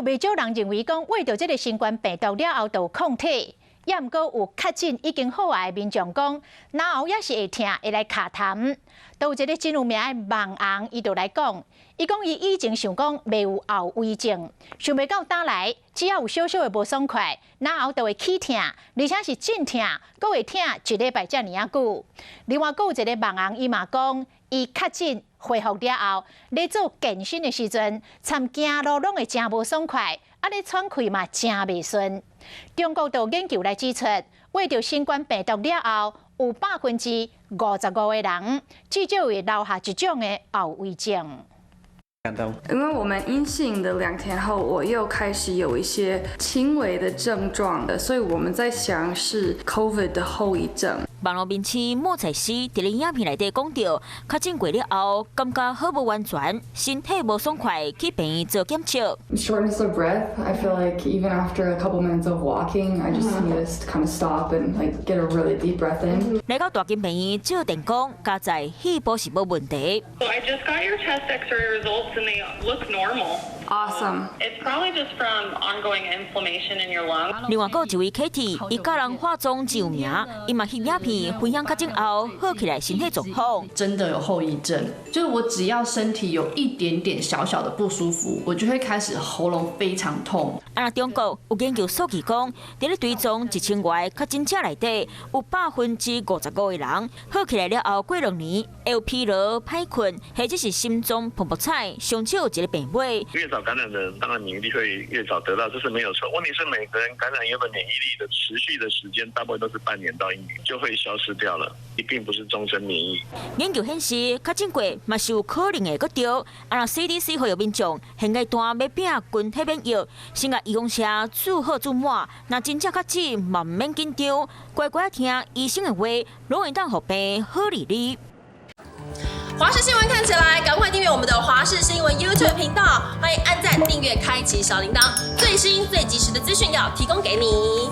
袂少人認為講，患著這个新冠病毒了後就有抗體，也毋過有確診已經好的民眾講，嚨喉猶是會疼，會來卡痰。都有一个真有名的網紅，伊就來講，伊講伊以前想講袂有後遺症，想袂到今來，只要有小小的無爽快，嚨喉就會起疼，而且是真疼，閣會疼一禮拜遮爾仔久。另外，閣有一个網紅，伊嘛講，伊確診恢復了後，咧做健身的時陣，踮行路攏會誠無爽快，啊咧喘氣嘛誠袂順。中國就研究來指出，患著新冠病毒了後，有55%的人至少會留下一種的後遺症。因為我們陰性的2天後，我又開始有一些輕微的症狀的，所以我們在想是 COVID 的後遺症。網路名師莫彩詩佇咧影片內底講著，確診過了後，感覺好無完全，身體無爽快，去病院做檢測。 Shortness of breath, I feel like even after a couple minutes of walking, I just need to kind of stop and like get a really deep breath in. 來到大金病院照電講，佳哉肺部是無問題。 So I just got your chest X-ray results and they look normal. Awesome. It's probably just from ongoing inflammation in your lungs. 另外，閣有一位 Katie，伊佮人化妝真有名，伊嘛翕影片分享確診後好起來身體狀況。真的有後遺症，就是我只要身體有一點點小小的不舒服，我就會開始喉嚨非常痛。啊，中國有研究數據講，佇咧追蹤1000外確診者內底，有55%的人好起來了後，過2年會有疲勞、歹睏，或者是心臟砰砰彩，上少一个病尾。越早感染的人，當然免疫力會越早得到，這是沒有錯。問題是每個人感染以後的免疫力的持續的時間，大部分都是半年到一年就會消失掉了，並不是終身免疫。研究顯示，確診過嘛是有可能會閣著。啊，若 CDC 呼籲民眾現階段欲拼群體免疫，先共預防針注好注滿。若真正確診，嘛毋免緊張，乖乖聽醫生的話，攏會當予病好理理。華視新聞看起來，趕快訂閱我們的華視新聞 YouTube 頻道，歡迎按讚、訂閱、開啟小鈴鐺，最新最及時的資訊要提供給你。